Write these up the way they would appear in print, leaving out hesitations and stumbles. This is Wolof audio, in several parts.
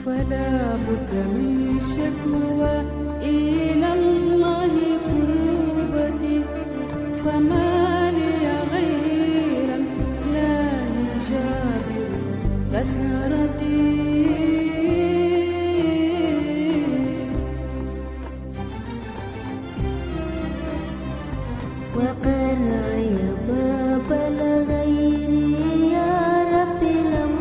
فلا بد من شكوى إلى الله كربتي فما لي غيرا لا يجابر كسرتي وقرعي باب الغير يا رب لم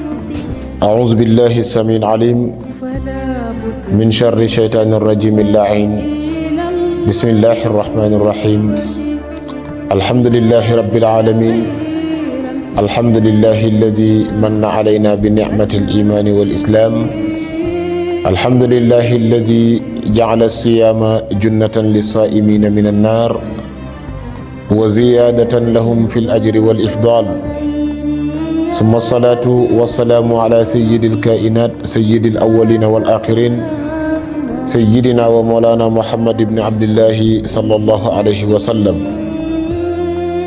يفد أعوذ بالله السميع العليم من شر الشيطان الرجيم اللعين بسم الله الرحمن الرحيم الحمد لله رب العالمين الحمد لله الذي من علينا بنعمة الإيمان والإسلام الحمد لله الذي جعل الصيام جنة للصائمين من النار وزيادة لهم في الأجر والإفضال ثم الصلاة والسلام على سيد الكائنات سيد الأولين والآخرين سيدنا ومولانا محمد بن عبد الله صلى الله عليه وسلم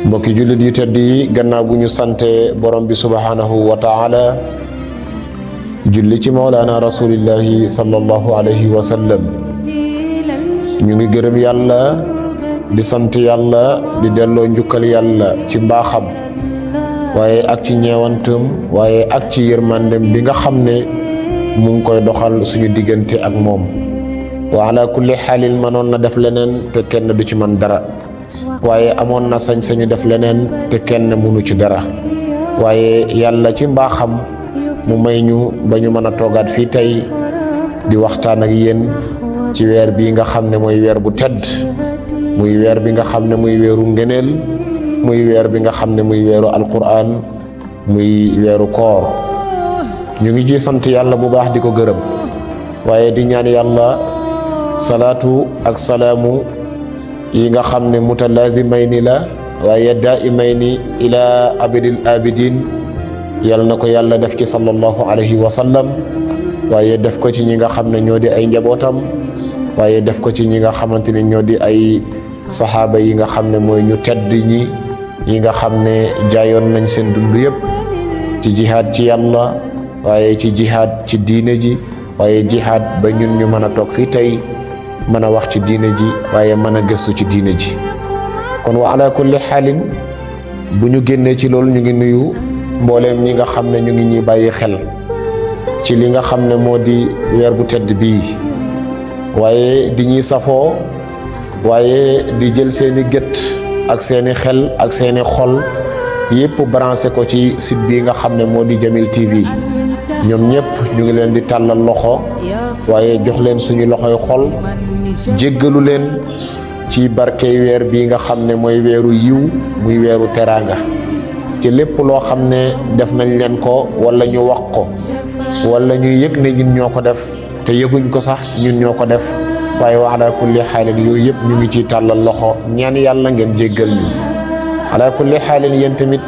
mbokki jullit yi tedd yi gannaaw bu ñu sante borom bi subhanahu wa taala julli ci moolaana rasulillahi sallallahu alayhi wa sallam ñu ngi gërëm yàlla di sant yàlla di delloo njukkal yàlla ci mbaaxam waaye ak ci ñeewantam waaye ak ci yërmandem bi nga xam ne mu ngi koy doxal suñu diggante ak moom wa ala kulli xaalin mënoon na def leneen te kenn du ci man dara waaye amoon na sañ-sañu def leneen te kenn mënu ci dara waaye yàlla ci mbaaxam mu may ñu ba ñu mën a toogaat fii tey di waxtaan ak yéen ci weer bi nga xam ne mooy weer bu tedd muy weer bi nga xam ne muy weeru ngëneel muy weer bi nga xam ne muy weeru alquran muy weeru koor ñu ngi ci sant yàlla bu baax di ko gërëm waaye di ñaan yàlla salaatu ak salaamu yi nga xam ne mutalaazimayni la waaye daa'imayni ila abadil abidin yal na ko yàlla def ci sallallahu alayhi wa sallam waaye def ko ci ñi nga xam ne ñoo di ay njabootam waaye def ko ci ñi nga xamante ne ñoo di ay saxaaba yi nga xam ne mooy ñu tedd ñi yi nga xam ne jaayoon nañ seen dund yëpp ci jihaad ci yàlla waaye ci jihaad ci diine ji waaye jihaad ba ñun ñu mën a toog fii tey mën a wax ci diine ji waaye mën a gëstu ci diine ji kon wa ala kulli xaalin bu ñu génnee ci loolu ñu ngi nuyu mbooleem ñi nga xam ne ñu ngi ñuy bàyyi xel ci li nga xam ne moo di weer bu tedd bii waaye di ñuy safoo waaye di jël seeni gët ak seeni xel ak seeni xol yépp branché ko ci site bi nga xam ne moo di Jamil TV ñoom ñëpp ñu ngi leen di tàllal loxo waaye jox leen suñu loxoy xol jéggalu leen ci barkey weer bi nga xam ne mooy weeru yiw muy weeru teraanga ci lépp loo xam ne def nañ leen ko wala ñu wax ko wala ñu yëg ne ñun ñoo ko def te yëguñ ko sax ñun ñoo ko def waaye wa ala kulli xaalin yooyu yëpp ñu ngi ciy tàllal loxo ñaan yàlla ngeen jéggal ñu ala kulli xaalin yéen tamit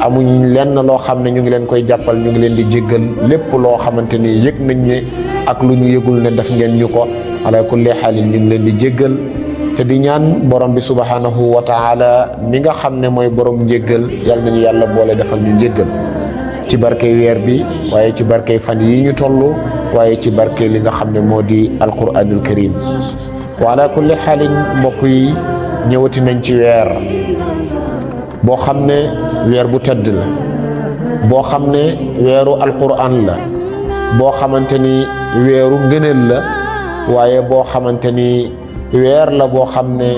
amuñ lenn loo xam ne ñu ngi leen koy jàppal ñu ngi leen di jéggal lépp loo xamante ni yëg nañ ne ak lu ñu yëgul ne def ngeen ñu ko ala kulli xaalin ñu ngi leen di jéggal te di ñaan borom bi subhanahu wa taala mi nga xam ne mooy borom njéggal yàlla nañu yàlla boole defal ñu njéggal ci barkey weer bi waaye ci barkey fan yi ñu toll waaye ci barkey li nga xam ne moo di alquranul karim wa ala kulli xaalin mbokk yi ñëwati nañ ci weer boo xam ne weer bu tedd la boo xam ne weeru alquran la boo xamante ni weeru ngëneel la waaye boo xamante ni weer la boo xam ne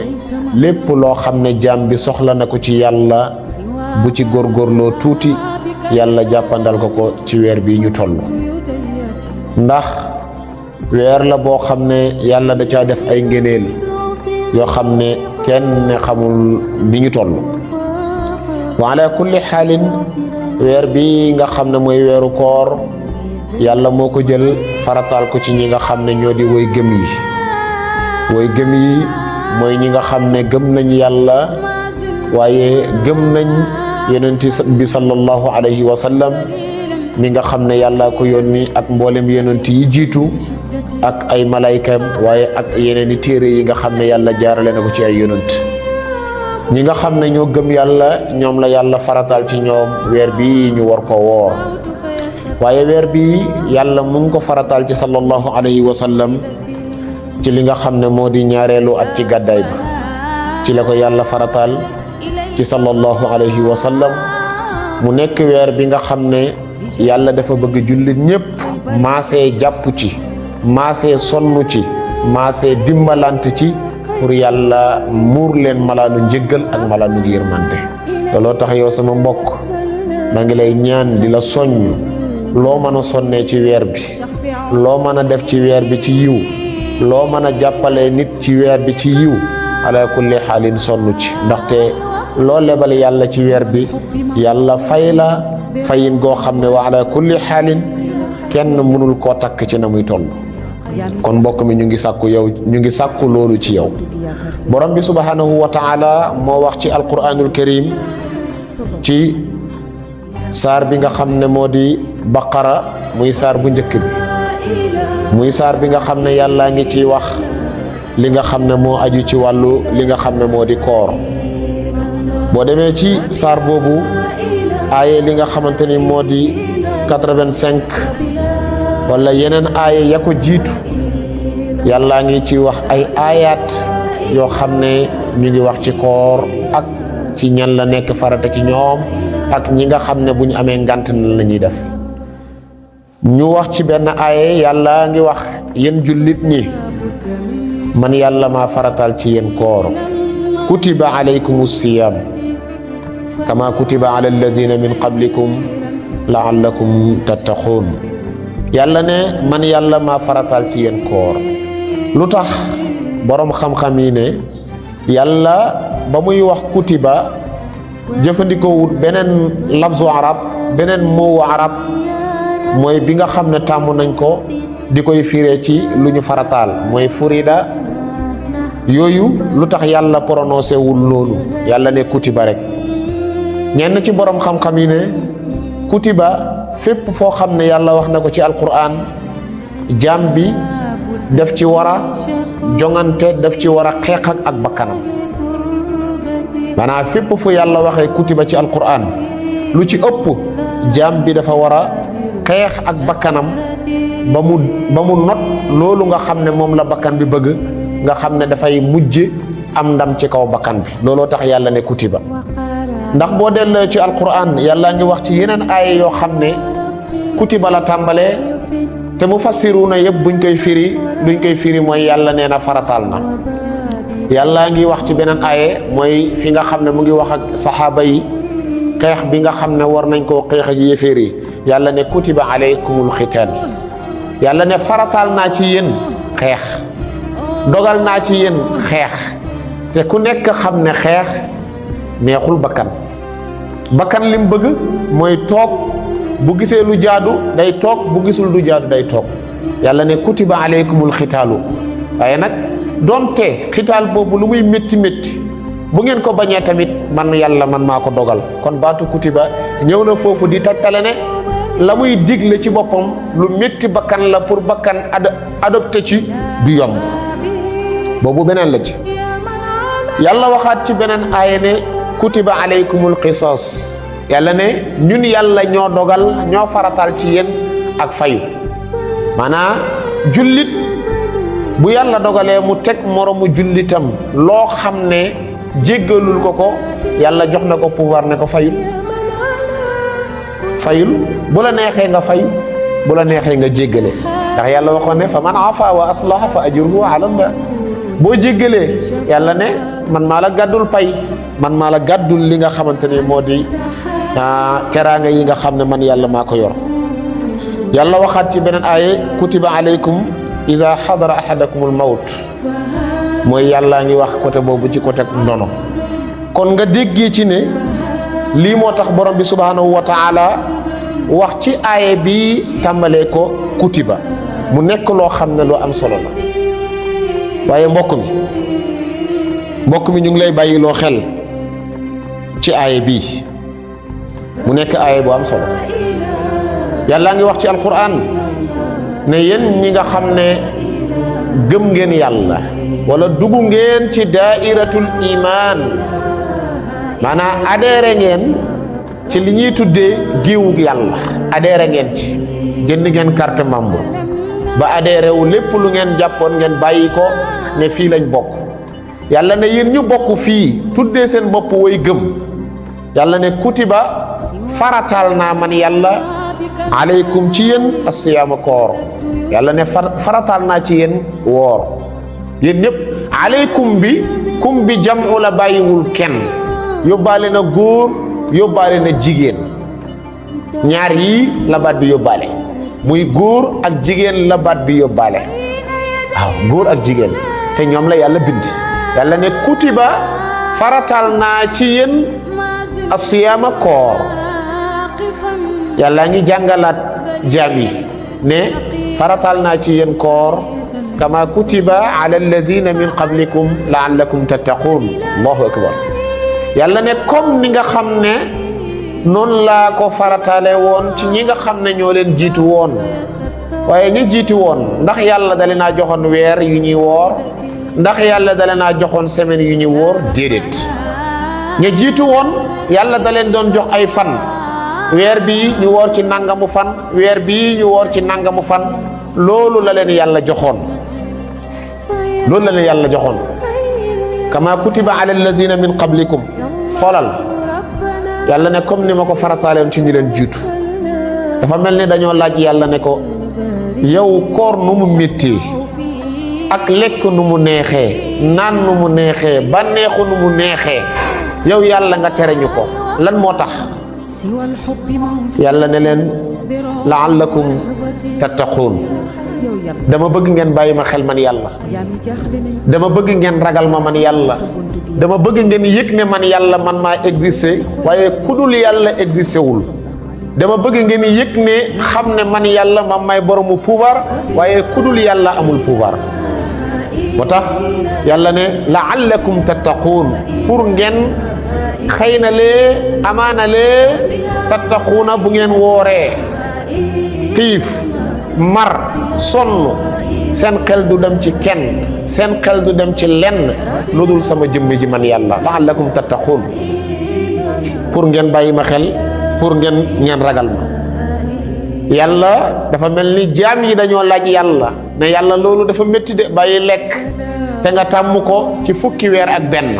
lépp loo xam ne jaam bi soxla na ko ci yàlla bu ci góorgóorloo tuuti yàlla jàppandal ko ci weer bii ñu toll ndax weer la boo xam ne yàlla da caa def ay ngëneel yoo xam ne kenn xamul ni ñu toll wa ala kulli xaalin weer bi nga xam ne mooy weeru koor yàlla moo ko jël farataal ko ci ñi nga xam ne ñoo di woy gëm yi woy gëm yi mooy ñi nga xam ne gëm nañ yàlla waaye gëm nañ yonent bi sallallahu alayhi wa sallam mi nga xam ne yàlla ko yónni ak mboolem yonent yi jiitu ak ay malaykam waaye ak yeneen i téere yi nga xam ne yàlla jaarale na ko ci ay yonent ñi nga xam ne ñoo gëm yàlla ñoom la yàlla faratal ci ñoom weer bi ñu war ko woor waaye weer bi yàlla mu ngi ko faratal ci sallallahu alayhi wa sallam ci li nga xam ne moo di ñaareelu at ci gàddaay bi ci la ko yàlla faratal ci sallallahu alayhi wa sallam mu nekk weer bi nga xam ne yàlla dafa bëgg jullit ñépp maasee jàpp ci maasee sonn ci maasee dimbalante ci pour yàlla muur leen malaanu njëggal ak malaanu yërmande looloo tax yow sama mbokk maa ngi lay ñaan di la soññ loo mën a sonnee ci weer bi loo mën a def ci weer bi ci yiw loo mën a jàppale nit ci weer bi ci yiw ala kulli xaalin sonn ci ndaxte loo lebal yàlla ci weer bi yàlla fay la fayin goo xam ne wa ala kulli xaalin kenn mënul koo takk ci na muy toll kon mbokk mi ñu ngi sàkku loolu ci yow borom bi subhanahu wa taala moo wax ci alquranul karim ci saar bi nga xam ne moo di baqara muy saar bu njëkk bi muy saar bi nga xam ne yàllaa ngi ciy wax li nga xam ne moo aju ci wàllu li nga xam ne moo di koor boo demee ci saar boobu aaye li nga xamante ni moo di 85 wala yeneen aaye ya ko jiitu yàllaa ngi ci wax ay aayaat yoo xam ne ñu ngi wax ci koor ak ci ñan la nekk farata ci ñoom ak ñi nga xam ne bu ñu amee ngant na la ñuy def ñu wax ci benn aaye yàlla ngi wax yéen jullit ñi man yàlla maa faratal ci yéen koor kutiba alaykum siyam kama kutiba ala alladina min qablikum laallakum tattaqun yàlla ne man yàlla maa faratal ci yéen koor lu tax boroom xam-xam yi ne yàlla ba muy wax kutiba jëfandikoo wut beneen lafzu arab beneen moowu arab mooy bi nga xam ne tàmm nañ ko di koy firee ci lu ñu farataal mooy furida yooyu lu tax yàlla prononcé wul loolu yàlla ne kutiba rek ñenn ci borom xam-xam yi ne kutiba fépp foo xam ne yàlla wax na ko ci alquran jaam bi daf ci war a jongante daf ci war a xeex ak bakkanam maanaam fépp fu yàlla waxee kutiba ci alquran lu ci ëpp jaam bi dafa war a xeex ak bakkanam ba mu not loolu nga xam ne moom la bakkan bi bëgg nga xam ne dafay mujj am ndam ci kaw bakkan bi looloo tax yàlla ne kutiba ndax boo delloo ci alquran yàlla ngi wax ci yeneen aaya yoo xam ne kutiba la tàmbalee te mufassiruna yëpp buñ koy firi mooy yàlla nee na farataal na yàlla ngi wax ci beneen aaye mooy fi nga xam ne mu ngi wax ak saxaaba yi xeex bi nga xam ne war nañ koo xeex ak yéeféer yi yàlla ne kutiba alaykumul xitaan yàlla ne farataal naa ci yéen xeex dogal naa ci yéen xeex te ku nekk xam ne xeex neexul bakkan lim bëgg mooy toog bu gisee lu jaadu day toog bu gisul lu jaadu day toog yàlla ne kutiba alaykumul xitaalu waaye nag donte xitaal boobu lu muy métti bu ngeen ko bañee tamit man yàlla man maa ko dogal kon baatu kutiba ñëw na foofu di tattale ne la muy digle ci boppam lu métti bakkan la pour bakkan adopté ci du yomb boobu beneen la ci yàlla waxaat ci beneen aaya ne kutiba alaykumul qisaas yàlla ne ñun yàlla ñoo dogal ñoo faratal ci yéen ak fayu maanaam jullit bu yàlla dogalee mu teg moromu jullitam loo xam ne jéggalul ko yàlla jox na ko pouvoir ne ko fayul bu la neexee nga fayu bu la neexee nga jéggale ndax yàlla waxoon ne fa man afa wa aslaha fa ajruhu ala Allah boo jéggalee yàlla ne man maa la gàddul pay man maa la gàddul li nga xamante ne moo di teraanga yi nga xam ne man yàlla maa ko yor yàlla waxaat ci beneen aaye kutiba alaykum iza xadara ahadakumul mawt mooy yàlla ngi wax côté boobu ci côté ndono kon nga déggee ci ne lii moo tax borom bi subhanahu wa taala wax ci aaye bi tàmbalee ko kutiba mu nekk loo xam ne lu am solo la waaye mbokk mi ñu ngi lay bàyyi loo xel ci aaye bii mu nekk aaye bu am solo yàlla ngi wax ci alquran ne yéen ñi nga xam ne gëm ngeen yàlla wala dugg ngeen ci daairatul iman maanaam adhéré ngeen ci li ñuy tuddee géewug yàlla adhéré ngeen ci jënd ngeen carte membre ba adhéré wu lépp lu ngeen jàppoon ngeen bàyyi ko ne fii lañ bokk yàlla ne yéen ñu bokk fii tuddee seen bopp way gëm yàlla ne kutiba faratal naa man yàlla aleykum ci yéen asiyaama koor yàlla ne faratal naa ci yéen woor yéen ñëpp aleykum bi kum bi jamu la bàyyiwul kenn yóbbaale na góor yóbbaale na jigéen ñaar yii la baat bi yóbbaale muy góor ak jigéen la baat bi yóbbaale waaw góor ak jigéen te ñoom la yàlla bind yàlla ne kutiba faratal naa ci yéen asiyaama koor yàlla ngi jàngalaat jaam yi ne faratal naa ci yéen koor kama kutiba ala alladina min qablikum laallakum tattaqun allahu akbar yàlla ne comme ni nga xam ne noonu laa ko faratale woon ci ñi nga xam ne ñoo leen jiitu woon waaye ñi jiitu woon ndax yàlla dale naa joxoon weer yu ñuy woor ndax yàlla dale naa joxoon semaine yu ñuy woor déedéet ñi jiitu woon yàlla da leen doon jox ay fan weer bii ñu woor ci nangamu fan weer bii ñu woor ci nangamu fan loolu la leen yàlla joxoon loolu la leen yàlla joxoon kama kutiba ala allazina min qablikum xoolal yàlla ne comme ni ma ko farataaleon ci ñi leen jiitu dafa mel ni dañoo laaj yàlla ne ko yow koor nu mu métti ak lekk nu mu neexee naan nu mu neexee bànneexu nu mu neexee yow yàlla nga tere ñu ko lan moo tax yàlla ne leen laallakum tattaquun dama bëgg ngeen bàyyi ma xel man yàlla dama bëgg ngeen ragal ma man yàlla dama bëgg ngeen yëg ne man yàlla man maa existé waaye ku dul yàlla existé wul dama bëgg ngeen yëg ne xam ne man yàlla man may boromu pouvoir waaye ku dul yàlla amul pouvoir moo tax yàlla ne laallakum tattaquun pour ngeen xëy na lee amaana lee tattaquuna bu ngeen wooree xiif mar sonn seen xel du dem ci kenn seen xel du dem ci lenn lu dul sama jëmm ji man yàlla laallakum tattaquun pour ngeen bàyyi ma xel pour ngeen ragal ma yàlla dafa mel ni jaam yi dañoo laaj yàlla ne yàlla loolu dafa métti de bàyyi lekk te nga tàmm ko ci fukki weer ak benn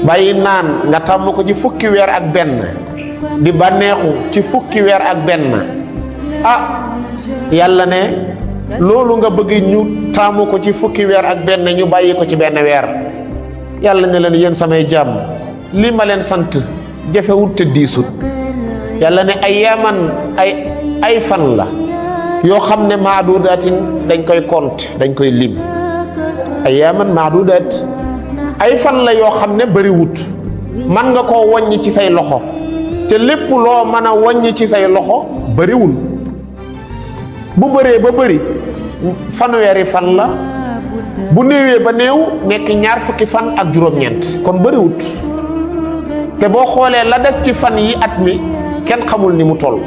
bàyyi naan nga tàmm ko ci fukki weer ak benn di bànneexu ci fukki weer ak benn ah yàlla ne loolu nga bëgg ñu taamu ko ci fukki weer ak benn ñu bàyyi ko ci benn weer yàlla ne leen yéen samay jàmm li ma leen sant jafewut te diisut yàlla ne ay yaaman ay fan la yoo xam ne maadudatin dañ koy compte dañ koy lim ay yaaman maadudat ay fan la yoo xam ne bëriwut man nga koo wàññi ci say loxo te lépp loo mën a wàññi ci say loxo bëriwul bu bëree ba bëri fanweeri fan la bu néewee ba néew nekk ñaar fukki fan ak juróom-ñeent kon bëriwut te boo xoolee la des ci fan yi at mi kenn xamul ni mu toll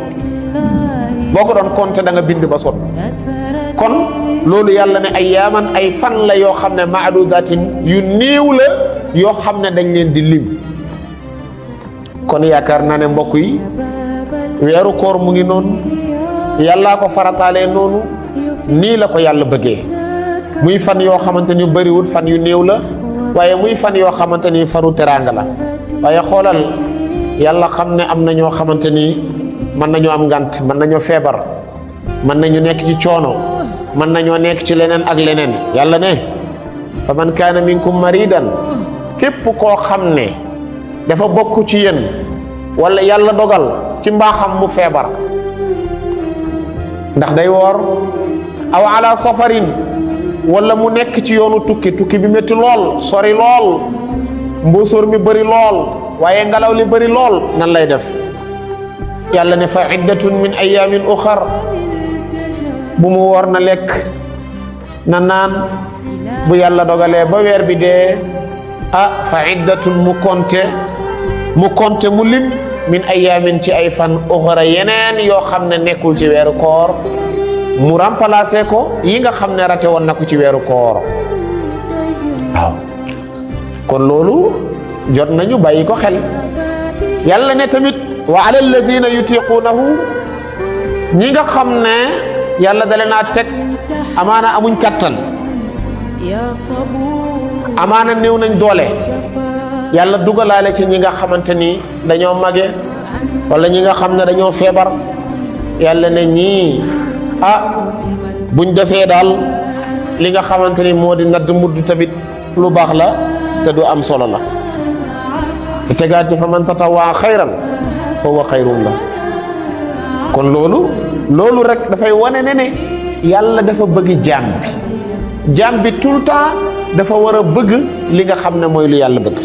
boo ko doon compter da nga bind ba sot kon loolu yàlla ne ay yaaman ay fan la yoo xam ne maadudatin yu néew la yoo xam ne dañ leen di lim kon yaakaar naa ne mbokk yi weeru koor mu ngi noonu yàllaa ko farataalee noonu nii la ko yàlla bëggee muy fan yoo xamante ni bëriwul fan yu néew la waaye muy fan yoo xamante ni faru teraanga la waaye xoolal yàlla xam ne am na ñoo xamante ni mën nañoo am ngant mën nañoo feebar mën nañu nekk ci coono mën nañoo nekk ci leneen ak leneen yàlla ne fa man kaana minkum maridan képp koo xam ne dafa bokk ci yéen wala yàlla dogal ci mbaaxam mu feebar ndax day woor aw ala safarin wala mu nekk ci yoonu tukki bi métti lool sori lool mbóosóor mi bëri lool waaye ngelaw li bëri lool nan lay def yàlla ne fa iddatun min ayamin uxar bu mu woor na lekk na naan bu yàlla dogalee ba weer bi dee fa iddatun mu konte mu lim min ayamin ci ay fan uxara yeneen yoo xam ne nekkul ci weeru koor mu remplacer ko yi nga xam ne rate woon na ko ci weeru koor waaw kon loolu jot nañu bàyyi ko xel yàlla ne tamit wa ala allazina yutiqunahu ñi nga xam ne yàlla dale naa teg amaana amuñ kattan, amaana néew nañ doole, yàlla dugalaale ci ñi nga xamante ni dañoo mage wala ñi nga xam ne dañoo feebar, yàlla ne ñii buñ defee daal li nga xamante ni moo di nadd mudd tamit lu baax la te du am solo la. te tegaat ci fa man tatawaa xayran fa huwa xayrun la. kon loolu rek dafay wane ne yàlla dafa bëgg jaam bi tout le temps dafa war a bëgg li nga xam ne mooy lu yàlla bëgg.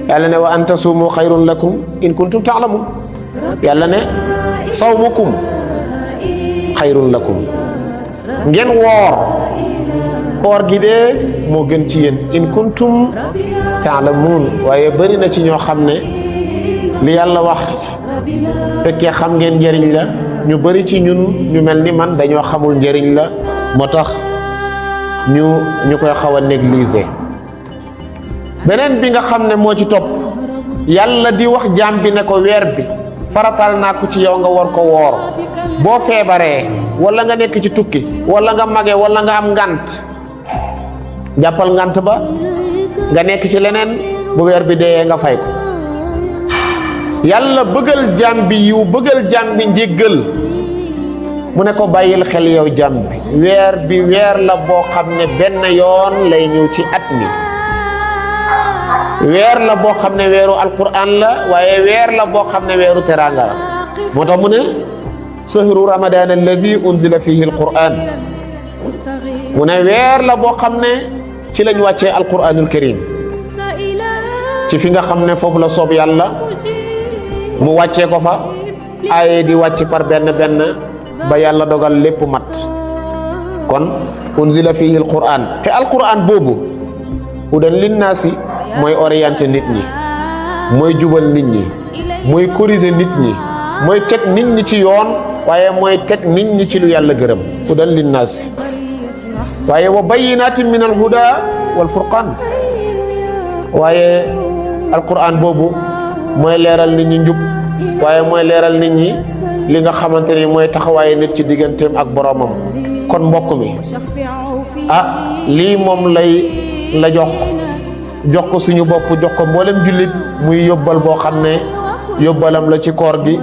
yàlla ne wa an tasuumu xayrun lakum in kuntum taalamun. yàlla ne sawmukum xayrun lakum, ngeen woor gi de moo gën ci yéen in kuntum taalamun. waaye bëri na ci ñoo xam ne li yàlla wax fekkee xam ngeen njëriñ la, ñu bëri ci ñun ñu mel ni man dañoo xamul njëriñ la, moo tax ñu koy xaw a négliger. beneen bi nga xam ne moo ci topp, yàlla di wax jaam bi ne ko weer bi faratal naa ko ci yow nga war ko woor boo feebaree wala nga nekk ci tukki wala nga mage wala nga am ngant, jàppal ngant ba nga nekk ci leneen, bu weer bi dee nga fay ko. yàlla bëggal jaam bi yiw, bëggal jaam bi njéggal, mu ne ko bàyyil xel yow jaam bi weer la boo xam ne benn yoon lay ñëw ci at mi. weer la boo xam ne weeru alquran la, waaye weer la boo xam ne weeru teraanga la. moo tax mu ne sahru ramadan alladi unzila fihi alquran, mu ne weer la boo xam ne ci lañ wàccee alquranul karim, ci fi nga xam ne foofu la soob yàlla mu wàccee ko fa, ay di wàcc par benn ba yàlla dogal lépp mat. kon unzila fihi alquran, te alquran boobu hudan linnaasi mooy orienté nit ñi, mooy jubal nit ñi, mooy corriger nit ñi, mooy teg nit ñi ci yoon, waaye mooy teg nit ñi ci lu yàlla gërëm. hudan linnaasi, waaye wa bayyinatin min alhuda wal furqan, waaye alquran boobu mooy leeral nit ñi njub, waaye mooy leeral nit ñi li nga xamante ni mooy taxawaaye nit ci digganteem ak boroomam. kon mbokk mi lii moom la jox ko suñu bopp, jox ko mboolem jullit muy yóbbal boo xam ne yóbbalam la ci koor gi,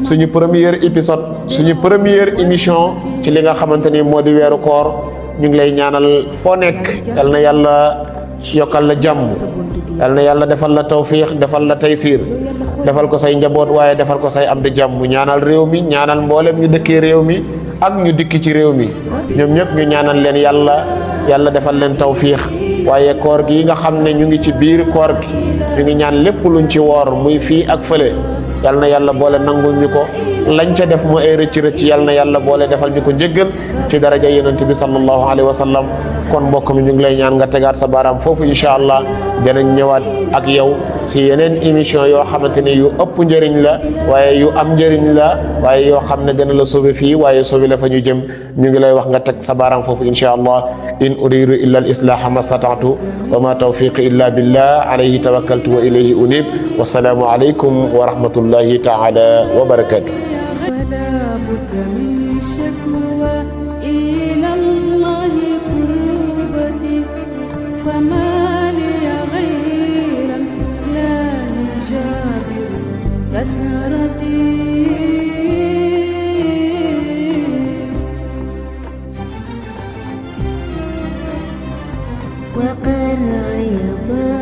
suñu première épisode, suñu première émission ci li nga xamante ni moo di weeru koor. ñu ngi lay ñaanal foo nekk, yal na yàlla yokkal la jàmm, yal na yàlla defal la tawfiix, defal la taysiir, defal ko say njaboot, waaye defal ko say am di jàmm. ñaanal réew mi, ñaanal mboolem ñu dëkkee réew mi ak ñu dikk ci réew mi, ñoom ñëpp ñu ñaanal leen yàlla defal leen tawfiix. waaye koor gi nga xam ne ñu ngi ci biir koor gi, ñu ngi ñaan lépp luñ ci woor muy fii ak fële, yal na yàlla boole nangul ñu ko, lañ ca def mu ay rëcc yal na yàlla boole defal ñu ko njëggal ci daraja yonent bi sallallahu alayhi wa sallam. kon mbokk mi ñu ngi lay ñaan nga tegaat sa baaraam foofu, incha allah danañ ñëwaat ak yow ci yeneen émission yoo xamante ne yu ëpp njëriñ la, waaye yu am njëriñ la, waaye yoo xam ne dana la sauver fii, waaye sauver la fa ñu jëm. ñu ngi lay wax nga teg sa baaraam foofu, incha allah. in uridu illa al islaha ma stata'tu wa ma tawfiqi illa billah, alayhi tawakkaltu wa ilayhi unib. wassalaamu alaykum wa rahmatullahi taala wa barakatuh. فما لي غير لا يجابر كسرتي وقد غيب